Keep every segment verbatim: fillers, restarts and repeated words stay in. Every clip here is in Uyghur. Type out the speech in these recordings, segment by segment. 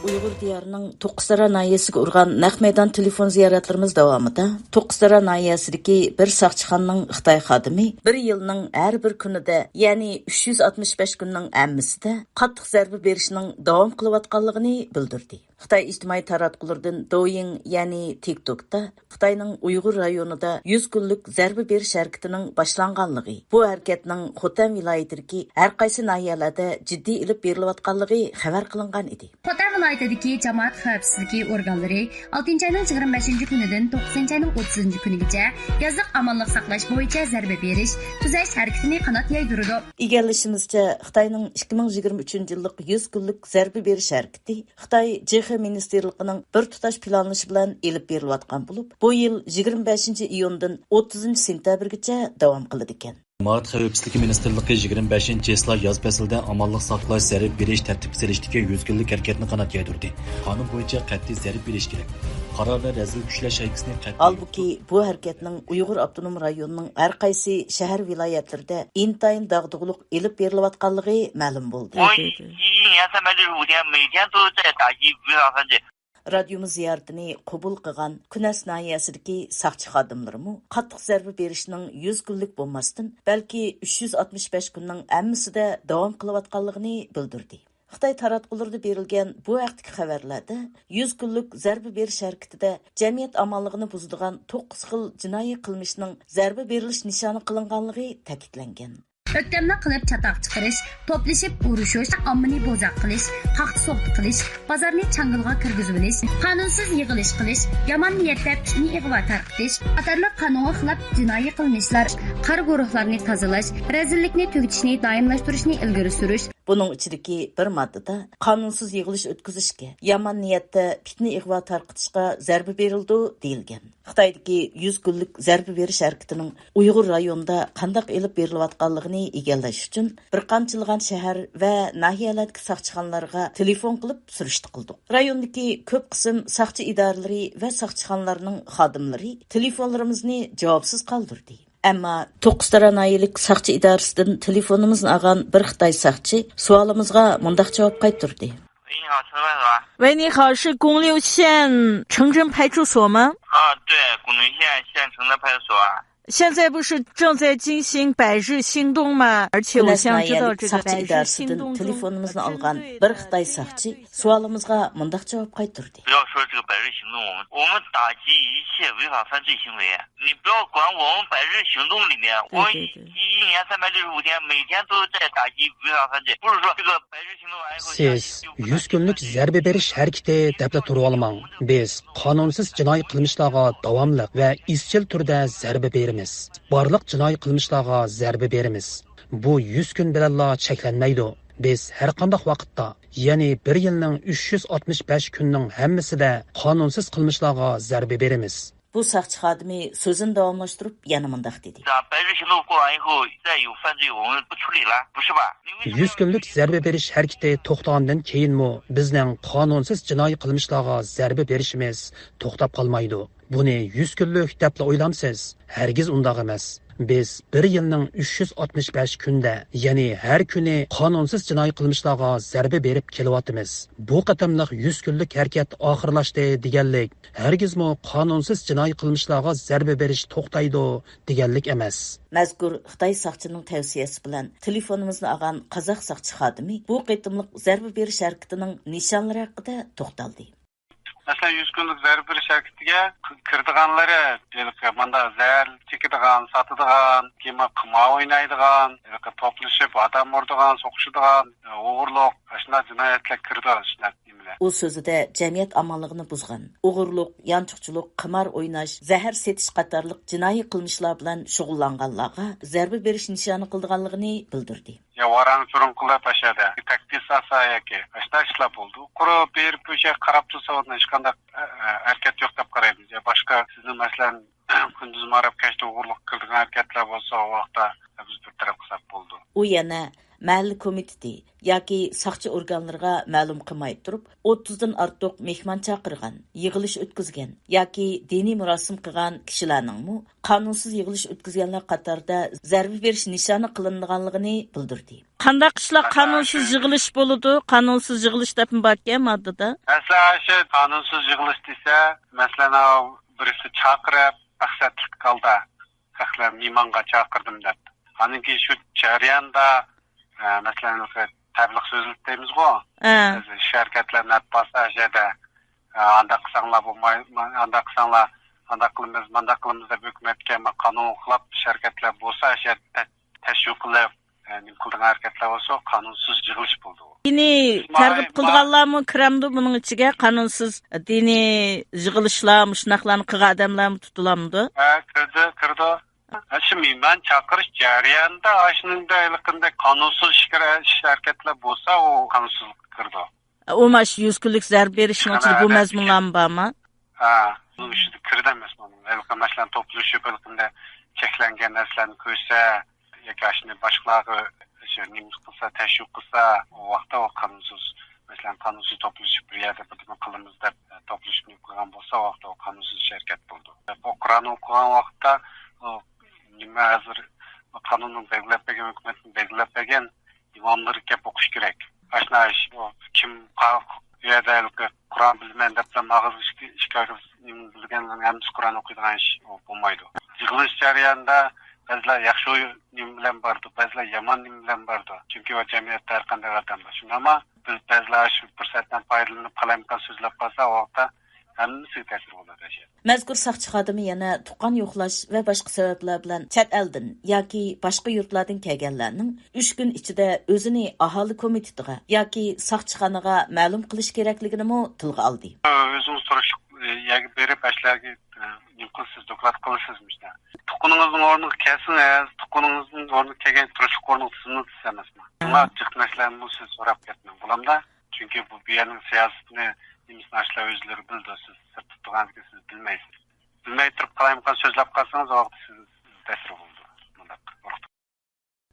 ئۇيغۇر دىيارىنىڭ توققۇزتارا ناھىيەسىگە ئۇرغان نەق مەيدان تېلېفون زىيارەتلىرىمىز داۋامىدا توققۇزتارا ناھىيەسىدىكى بىر ساقچىخانىنىڭ خىتاي خادىمى بىر يىلنىڭ ھەر بىر كۈنىدە، يەنى ئۈچ يۈز ئاتمىش بەش كۈننىڭ ھەممىسىدە قاتتىق زەربە بېرىشنىڭ داۋام قىلىۋاتقانلىقىنى بىلدۈردى. خىتاي ئىجتىمائىي تاراتقۇلىرىدىن دويىڭ، يەنى تىك توكتا خىتاينىڭ ئۇيغۇر رايونىدا يۈز كۈنلۈك زەربە بېرىش ھەرىكىتىنىڭ باشلانغانلىقى، بۇ ھەرىكەتنىڭ خوتەن ۋىلايىتىدىكى ھەر قايسى ناھىيەلەردە جىددىي ئېلىپ بېرىلىۋاتقانلىقى خەۋەر قىلىنغان ئىدى. خوتەن ۋىلايىتىدىكى جامائەت خەۋپسىزلىكى ئورگانلىرى ئالتىنچى ئاينىڭ يىگىرمە بەشىنچى كۈنىدىن توققۇزىنچى ئاينىڭ ئوتتۇزىنچى كۈنىگىچە يازلىق ئامانلىق ساقلاش بويىچە زەربە بېرىش، تۈزەش ھەرىكىتىنى قانات يايدۇرىدۇ. ئىگىلىشىمىزچە، خىتاينىڭ ئىككى مىڭ يىگىرمە ئۈچىنچى يىللىق يۈز كۈنلۈك زەربە بېرىش ھەرىكىتى خىتاي جىخې مىنىستىرلىقىنىڭ بىر تۇتاش پىلانلىشى بىلەن ئېلىپ بېرىلىۋاتقان بولۇپ، بۇ يىل يىگىرمە بەشىنچى ئىيۇندىن ئوتتۇزىنچى سېنتەبىرگىچە داۋام قىلىدىكەن. جامائەت خەۋپسىزلىكى مىنىستىرلىقى يىگىرمە بەشىنچى چىسلا ياز پەسلىدە ئامانلىق ساقلاش، زەربە بېرىش، تەرتىپكە سېلىشتىكى يۈز كۈنلۈك ھەرىكەتنى قانات يايدۇردى. قانۇن بويىچە قەتئىي زەربە بېرىش كېرەك. قاراردا رەزىل كۈچلەش ھەرىكىتىنى قەتئىي ھالبۇكى، بۇ ھەرىكەتنىڭ ئۇيغۇر ئاپتونوم رايونىنىڭ ھەر قايسى شەھەر، ۋىلايەتلىرىدە ئىنتايىن داغدۇغىلىق ئېلىپ بېرىلىۋاتقانلىقى مەلۇم بولدى. 我们基因研三百六十五天，每天都在打击违法犯罪。 رادىيومىز زىيارىتىنى قوبۇل قىلغان كۈنەس ناھىيەسىدىكى ساقچى خادىملىرىمۇ قاتتىق زەربە بېرىشنىڭ يۈز كۈنلۈك بولماستىن، بەلكى ئۈچ يۈز ئاتمىش بەش كۈننىڭ ھەممىسىدە داۋام قىلىۋاتقانلىقىنى بىلدۈردى. خىتاي تاراتقۇلىرىدا بېرىلگەن بۇ ھەقتىكى خەۋەرلەردە يۈز كۈنلۈك زەربە بېرىش ھەرىكىتىدە جەمئىيەت ئامانلىقىنى بۇزىدىغان توققۇز خىل جىنايى قىلمىشنىڭ زەربە بېرىلىش نىشانى قىلىنغانلىقى تەكىتلەنگەن. ئۆكتەملىك قىلىپ چاتاق چىقىرىش، توپلىشىپ ئۇرۇشۇش، ئاممىنى بوزەك قىلىش، قاقتى-سوقتى قىلىش، بازارنى چاڭگىلغا كىرگۈزۈۋېلىش، قانۇنسىز يىغىلىش قىلىش، يامان نىيەتتە پىتنە-ئىغۋا تارقىتىش قاتارلىق قانۇنغا خىلاپ جىنايى قىلمىشلار، قارا گۇرۇھلارنى تازىلاش، رەزىللىكنى تۈگىتىشنى دائىملاشتۇرۇشنى ئىلگىرى سۈرۈش، بۇنىڭ ئىچىدىكى بىر ماددىدا قانۇنسىز يىغىلىش ئۆتكۈزۈشكە، يامان نىيەتتە پىتنە-ئىغۋا تارقىتىشقا زەربە بېرىلىدۇ، دېيىلگەن. خىتايدىكى يۈز كۈنلۈك زەربە بېرىش ھەرىكىتىنىڭ ئۇيغۇر رايونىدا قانداق ئېلىپ بېرىلىۋاتقانلىقىنى ئىگىلەش ئۈچۈن، بىر قانچىلىغان شەھەر ۋە ناھىيەلەردىكى ساقچىخانىلارغا تېلېفون قىلىپ سۈرۈشتە قىلدۇق. رايوندىكى كۆپ قىسىم ساقچى ئىدارىلىرى ۋە ساقچىخانىلارنىڭ خادىملىرى تېلېفونلىرىمىزنى جاۋابسىز قالدۇردى. ئەمما توققۇزتارا ناھىيەلىك ساقچى ئىدارىسىدىن تېلېفونىمىزنى ئالغان بىر خىتاي ساقچى سوئالىمىزغا مۇنداق جاۋاب قايتۇردى. 喂，你好，请问什么？喂，你好，是公六县城镇派出所吗？啊，对，公六县县城镇派出所啊。现在不是正在进行百日行动吗？而且我想知道这个百日行动中，呃，针对的是什么？ كۈنەس ناھىيەلىك ساقچى ئىدارىسىدىن تېلېفونىمىزنى ئالغان بىر خىتاي ساقچى سوئالىمىزغا مۇنداق جاۋاب قايتۇردى. 不要说这个百日行动，我们，我们打击一切违法犯罪行为。你不要管我们百日行动里面，我们一年三百六十五天，每天都在打击违法犯罪，不是说这个百日行动完以后下去就不打击犯罪。 سىز يۈز كۈنلۈك زەربە بېرىش ھەرىكىتى دەپلا تۇرۇۋالماڭ. بىز قانۇنسىز جىنايى قىلمىشلارغا داۋاملىق ۋە ئىزچىل تۈردە زەربە بېرىمىز. بارلىق جىنايى قىلمىشلارغا زەربە بېرىمىز. بۇ يۈز كۈن بىلەنلا چەكلەنمەيدۇ. بىز ھەرقانداق ۋاقىتتا، يەنى بىر يىلنىڭ ئۈچ يۈز ئاتمىش بەش كۈنىنىڭ ھەممىسىدە قانۇنسىز قىلمىشلارغا زەربە بېرىمىز. بۇ ساقچى خادىمى سۆزىنى داۋاملاشتۇرۇپ يەنە مۇنداق دېدى. 百日行动过完以后，再有犯罪我们不处理了，不是吧？ يۈز كۈنلۈك زەربە بېرىش ھەرىكىتى توختىغاندىن كېيىنمۇ بىزنىڭ قانۇنسىز جىنايى قىلمىشلارغا زەربە بېرىشىمىز توختاپ قالمايدۇ. بۇنى يۈز كۈنلۈك دەپلا ئويلامسىز؟ ھەرگىز ئۇنداق ئەمەس. بىز بىر يىلنىڭ ئۈچ يۈز ئاتمىش بەش كۈندە، يەنى ھەر كۈنى قانۇنسىز جىنايى قىلمىشلارغا زەربە بېرىپ كېلىۋاتىمىز. بۇ قېتىملىق يۈز كۈنلۈك ھەرىكەت ئاخىرلاشتى دېگەنلىك، ھەرگىزمۇ قانۇنسىز جىنايى قىلمىشلارغا زەربە بېرىش توختايدۇ دېگەنلىك ئەمەس. مەزكۇر خىتاي ساقچىنىڭ تەۋسىيەسى بىلەن تېلېفونىمىزنى ئالغان قازاق ساقچى خادىمى بۇ قېتىملىق زەربە بېرىش ھەرىكىتىنىڭ نىشانلىرى ھەققىدە توختالدى. مەسىلەن، يۈز كۈنلۈك زەربە بېرىش ھەرىكىتىگە كىرىدىغانلىرى، ھېلىقى مانداق زەھەر چېكىدىغان، ساتىدىغان، كېيىن قىمار ئوينايدىغان، ھېلىقى توپلىشىپ ئادەم ئۇرىدىغان، سوقۇشىدىغان، ئوغرىلىق، ئاشۇنداق جىنايەتلەر كىرىدۇ، شۇنداق نېمىلەر. ئۇ سۆزىدە جەمئىيەت ئامانلىقىنى بۇزغان، ئوغرىلىق، يانچۇقچىلىق، قىمار ئويناش، زەھەر سېتىش قاتارلىق جىنايى قىلمىشلار بىلەن شۇغۇللانغانلارغا زەربە بېرىش نىشانى قىلىدىغانلىقىنى بىلدۈردى. يا ۋاراڭ-چۇرۇڭ قىلىپ، ئاشۇ يەردە تەكتىك سالسا ياكى ئاشۇنداق ئىشلار بولىدۇ. قۇرۇپ بېرىپ ئۆشە قاراپ تۇرسا، ئۇندا ھېچقانداق، ئە، ئە، ھەرىكەت يوق دەپ قارايمىز. يا باشقا سىزنىڭ، مەسىلەن، كۈندۈز ماڭراپ كەچتە ئوغرىلىققا كىرىدىغان ھەرىكەتلەر بولسا، ئۇ ۋاقىتتا بىز بىر تەرەپ قىلساق بولىدۇ. ئۇ يەنە مەھەللە كومىتېتى ياكى ساقچى ئورگانلىرىغا مەلۇم قىلماي تۇرۇپ، ئوتتۇزدىن ئارتۇق مېھمان چاقىرغان، يىغىلىش ئۆتكۈزگەن ياكى دىنىي مۇراسىم قىلغان كىشىلەرنىڭمۇ قانۇنسىز يىغىلىش ئۆتكۈزگەنلەر قاتارىدا زەربە بېرىش نىشانى قىلىنىدىغانلىقىنى بىلدۈردى. قانداق ئىشلار قانۇنسىز يىغىلىش بولىدۇ؟ قانۇنسىز يىغىلىش دەپمۇ باركەن ماددىدا؟ مەسىلەن، شۇ قانۇنسىز يىغىلىش دېسە، مەسىلەن، ئاۋۇ بىرسى چاقىرىپ، مەقسەتلىك ھالدا خەقلەر مېھمانغا چاقىردىم دەپ. ئاندىن كېيىن شۇ جەرياندا، ئە، مەسىلەن، تەبلىغ سۆزى دەيمىزغۇ، ھە. بەزى ئىش ھەرىكەتلەرنى ئېلىپ بارسا، شۇ يەردە، ئە، ئانداق قىلساڭلار بولماي، ئانداق قىلساڭلار، ئانداق قىلىمىز، مانداق قىلىمىز دەپ ھۆكۈمەتكە قانۇنغا خىلاپ ئىش ھەرىكەتلەر بولسا، شۇ يەردە تەشۋىق قىلىپ، ئە، نېمە قىلىدىغان ھەرىكەتلەر بولسا، قانۇنسىز يىغىلىش بولىدۇ. يەنى شۇ تەرغىب قىلىدىغانلارمۇ كىرەمدۇ بۇنىڭ ئىچىگە؟ قانۇنسىز دىنىي يىغىلىشلار، مۇشۇنداقلارنى قىلغان ئادەملەرمۇ تۇتۇلامدۇ؟ ھە، كىرىدۇ، كىرىدۇ. ھە، شۇ مېھمان چاقىرىش جەريانىدا ئاشۇنىڭدا ھېلىقىندەك قانۇنسىز ئىش، ئىش ھەرىكەتلەر بولسا، ئۇ قانۇنسىزلىققا كىرىدۇ. ئۇ ماش يۈز كۈنلۈك زەربە بېرىشنىڭ ئىچىدە بۇ مەزمۇنلارمۇ بارمۇ؟ ھە، بۇنىڭ ئىچىدە كىرىدۇ ئەمەسمۇ؟ ھېلىقى مەسىلەن، توپلىشىپ ھېلىقىندەك چەكلەنگەن نەرسىلەرنى كۆرسە، ياكى ئاشۇنى باشقىلارغا شۇ نېمە قىلسا، تەشۋىق قىلسا، ئۇ ۋاقىتتا ئۇ قانۇنسىز، مەسىلەن، قانۇنسىز توپلىشىپ بىر يەردە بىر نېمە قىلىمىز دەپ، توپلىشىپ نېمە قىلغان بولسا، ئۇ ۋاقىتتا ئۇ قانۇنسىز ھەرىكەت بولىدۇ. ئۇ قۇرئان ئوقۇغان ۋاقىتتا، ئۇ نېمە ھازىر قانۇننىڭ بەلگىلەپ بەرگەن، ھۆكۈمەتنىڭ بەلگىلەپ بەرگەن ئىماملىرى كەپ ئوقۇش كېرەك. ئاشۇنداق ئىش، ئۇ كىم قا-، ئۇ يەردە ھېلىقى قۇرئان بىلىمەن دەپ، ئاغزىغا ئىككى، ئىككى ئاغىز نېمە بىلگەنلەرنىڭ ھەممىسى قۇرئان ئوقۇيدىغان ئىش، ئۇ بولمايدۇ. يىغىلىش جەريانىدا بەزىلەر ياخشى نېمە بىلەن بارىدۇ، بەزىلەر يامان نېمە بىلەن بارىدۇ. چۈنكى ئۇ جەمئىيەتتە ھەر قانداق ئادەم بار. شۇنداقمۇ بىز بەزىلەر شۇ پۇرسەتتىن پايدىلىنىپ قالايمىقان سۆزلەپ قالسا، ئۇ ۋاقىتتا ھەممىسىگە تەسىر بولىدۇ. مەزكۇر ساقچى خادىمى يەنە تۇغقان يوقلاش ۋە باشقا سەۋەبلەر بىلەن چەت ئەلدىن ياكى باشقا يۇرتلاردىن كەلگەنلەرنىڭ ئۈچ كۈن ئىچىدە ئۆزىنى ئاھالە كومىتېتىغا ياكى ساقچىخانىغا مەلۇم قىلىشى كېرەكلىكىنىمۇ تىلغا ئالدى. ئۆزىڭىز تۇرۇشلۇق يەرگە بېرىپ، ئاشۇلارغا، ئە، نېمە قىلىسىز، دوكلات قىلىسىز مۇشۇنداق. تۇغقىنىڭىزنىڭ ئورنىغا كەلسىڭىز، تۇغقىنىڭىزنىڭ ئورنىغا كەلگەن تۇرۇشلۇق ئورنىڭىزنى تىزىملىتىسىز ئەمەسمۇ؟ شۇڭا جىق نەرسىلەرنىمۇ سىز سوراپ كەتمەڭ، بولامدا؟ چۈنكى بۇ، بۇ يەرنىڭ سىياسىتىنى، نېمىسىنى ئاشۇلار ئۆزلىرى بىلىدۇ، سىز سىرتتا تۇرغاندىكىن سىز بىلمەيسىز. بىلمەي تۇرۇپ قالايمىقان سۆزلەپ قالسىڭىز، ۋاقىتتا سىز تەسىر بولىدۇ. مۇنداق.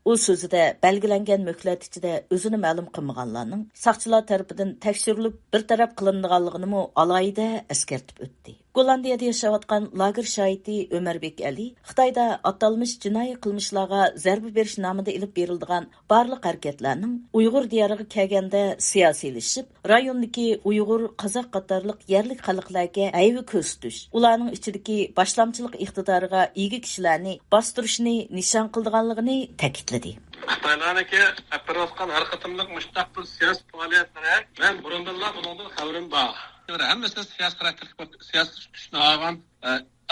ئۇ سۆزىدە بەلگىلەنگەن مۆھلەت ئىچىدە ئۆزىنى مەلۇم قىلمىغانلارنىڭ ساقچىلار تەرىپىدىن تەكشۈرۈلۈپ، بىر تەرەپ قىلىنىدىغانلىقىنىمۇ ئالاھىدە ئەسكەرتىپ ئۆتتى. گوللاندىيەدە ياشاۋاتقان لاگېر شاھىتى ئۆمەربېك ئەلى خىتايدا ئاتالمىش جىنايى قىلمىشلارغا زەربە بېرىش نامىدا ئېلىپ بېرىلىدىغان بارلىق ھەرىكەتلەرنىڭ ئۇيغۇر دىيارىغا كەلگەندە سىياسىيلىشىپ، رايوندىكى ئۇيغۇر، قازاق قاتارلىق يەرلىك خەلقلەرگە ھەيۋە كۆرسىتىش، ئۇلارنىڭ ئىچىدىكى باشلامچىلىق ئىقتىدارىغا ئىگە كىشىلەرنى باستۇرۇشنى نىشان قىلىدىغانلىقىنى تەكىتلىدى. خىتايلارنىڭكى ئېلىپ بېرىۋاتقان ھەر قېتىملىق مۇشۇنداق بىر سىياسىي پائالىيەتلىرى، مەن بۇرۇندىنلا بۇنىڭدىن خەۋىرىم بار. ھەممىسى سىياسىي خاراكتېرلىك بىر سىياسىي تۇتۇشنى ئالغان.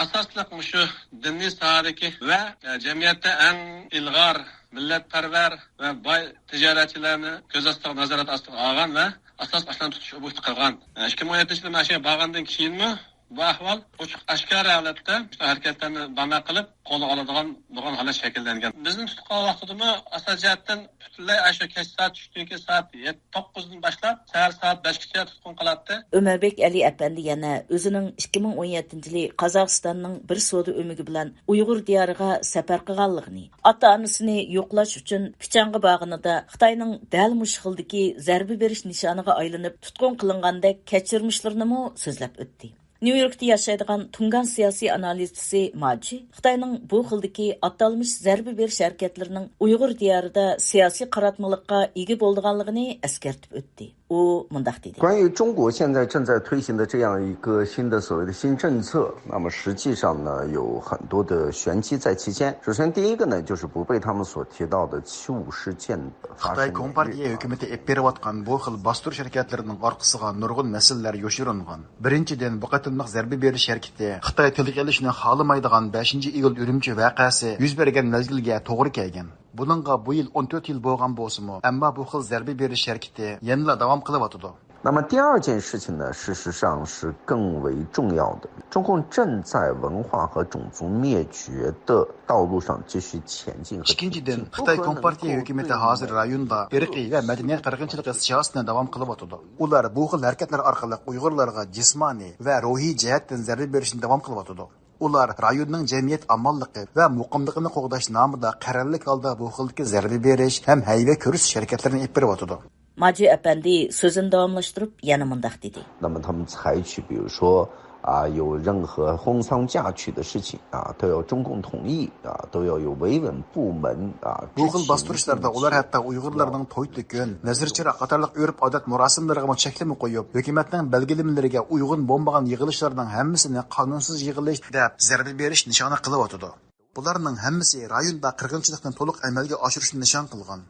ئاساسلىق مۇشۇ دىنىي ساھەدىكى ۋە جەمئىيەتتە ئەڭ ئىلغار، مىللەتپەرۋەر ۋە باي تىجارەتچىلەرنى كۆز ئاستىغا، نازارەت ئاستىغا ئالغان ۋە ئاساس ئاشۇلارنى تۇتۇش ئوبيېكتى قىلغان. ئىككى مىڭ ئون يەتتىنچى يىلى مەن شۇ يەرگە بارغاندىن كېيىنمۇ بۇ ئەھۋال ئوچۇق ئاشكارا ھالەتتە مۇشۇ ھەرىكەتلەرنى بانە قىلىپ قولغا ئالىدىغان بولغان ھالەت شەكىللەنگەن. بىزنى تۇتقان ۋاقتىدىمۇ ئاساسىي جەھەتتىن پۈتۈنلەي ئاشۇ كەچ سائەت چۈشتىن كېيىن سائەت يەتتە، توققۇزدىن باشلاپ سەھەر سائەت بەشكىچە تۇتقۇن قىلاتتى. ئۆمەربېك ئەلى ئەپەندى يەنە ئۆزىنىڭ ئىككى مىڭ ئون يەتتىنچى يىلى قازاقىستاننىڭ بىر سودا ئۆمىكى بىلەن ئۇيغۇر دىيارىغا سەپەر قىلغانلىقىنى، ئاتا-ئانىسىنى يوقلاش ئۈچۈن پىچانغا بارغىنىدا خىتاينىڭ دەل مۇشۇ خىلدىكى زەربە بېرىش نىشانىغا ئايلىنىپ تۇتقۇن قىلىنغاندەك كەچۈرمىشلىرىنىمۇ سۆزلەپ ئۆتتى. نيۇ يوركتا ياشايدىغان تۇڭگان سىياسىي ئانالىزچىسى ماجى خىتاينىڭ بۇ خىلدىكى ئاتالمىش زەربە بېرىش ھەرىكەتلىرىنىڭ ئۇيغۇر دىيارىدا سىياسىي قاراتمىلىققا ئىگە بولىدىغانلىقىنى ئەسكەرتىپ ئۆتتى. ئۇ مۇنداق دېدى. 关于中国现在正在推行的这样一个新的所谓的新政策，那么实际上呢，有很多的玄机在其间。首先，第一个呢，就是不被他们所提到的七五事件发生。 خىتاي كومپارتىيە ھۆكۈمىتى ئېلىپ بېرىۋاتقان بۇ خىل باستۇرۇش ھەرىكەتلىرىنىڭ ئارقىسىغا نۇرغۇن مەسىلىلەر يوشۇرۇنغان. بىرىنچىدىن، بۇ قېتىملىق زەربە بېرىش ھەرىكىتى خىتاي تىلغا ئېلىشنى خالىمايدىغان بەشىنچى ئىيۇل ئۈرۈمچى ۋەقەسى يۈز بەرگەن مەزگىلگە توغرا كەلگەن. بۇنىڭغا بۇ يىل ئون تۆت يىل بولغان بولسىمۇ، ئەمما بۇ خىل زەربە بېرىش ھەرىكىتى يەنىلا داۋام قىلىۋاتىدۇ. 那么第二件事情呢，事实上是更为重要的。中共正在文化和种族灭绝的道路上继续前进和推进。 ئىككىنچىدىن، خىتاي كومپارتىيە ھۆكۈمىتى ھازىر رايوندا ئىرقىي ۋە مەدەنىيەت قىرغىنچىلىقى سىياسىتىنى داۋام قىلىۋاتىدۇ. ئۇلار بۇ خىل ھەرىكەتلەر ئارقىلىق ئۇيغۇرلارغا جىسمانىي ۋە روھىي جەھەتتىن زەربە بېرىشنى داۋام قىلىۋاتىدۇ. ئۇلار رايوننىڭ جەمئىيەت ئامانلىقى ۋە مۇقىملىقىنى قوغداش نامىدا قەرەللىك ھالدا بۇ خىلدىكى زەربە بېرىش ھەم ھەيۋە كۆرسىتىش ھەرىكەتلىرىنى ئېلىپ بېرىۋاتىدۇ. ماجى ئەپەندى سۆزىنى داۋاملاشتۇرۇپ يەنە مۇنداق دېدى. 那么他们采取，比如说啊，有任何荒丧嫁娶的事情啊，都要中共同意啊，都要有维稳部门啊。 بۇ خىل باستۇرۇشلاردا ئۇلار ھەتتا ئۇيغۇرلارنىڭ توي-تۆكۈن، نەزىر-چىراغ قاتارلىق ئۆرپ-ئادەت مۇراسىملىرىغىمۇ چەكلىمە قويۇپ، ھۆكۈمەتنىڭ بەلگىلىمىلىرىگە ئۇيغۇن بولمىغان يىغىلىشلارنىڭ ھەممىسىنى قانۇنسىز يىغىلىش دەپ زەربە بېرىش نىشانى قىلىۋاتىدۇ. بۇلارنىڭ ھەممىسى رايوندا قىرغىنچىلىقنى تولۇق ئەمەلگە ئاشۇرۇشنى نىشان قىلغان.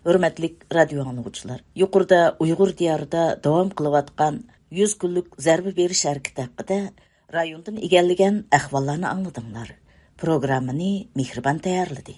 ھۆرمەتلىك رادىيو ئاڭلىغۇچىلار، يۇقىرىدا ئۇيغۇر دىيارىدا داۋام قىلىۋاتقان يۈز كۈنلۈك زەربە بېرىش ھەرىكىتى ھەققىدە رايوندىن ئىگىلىگەن ئەھۋاللارنى ئاڭلىدىڭلار. پروگراممىنى مېھرىبان تەييارلىدى.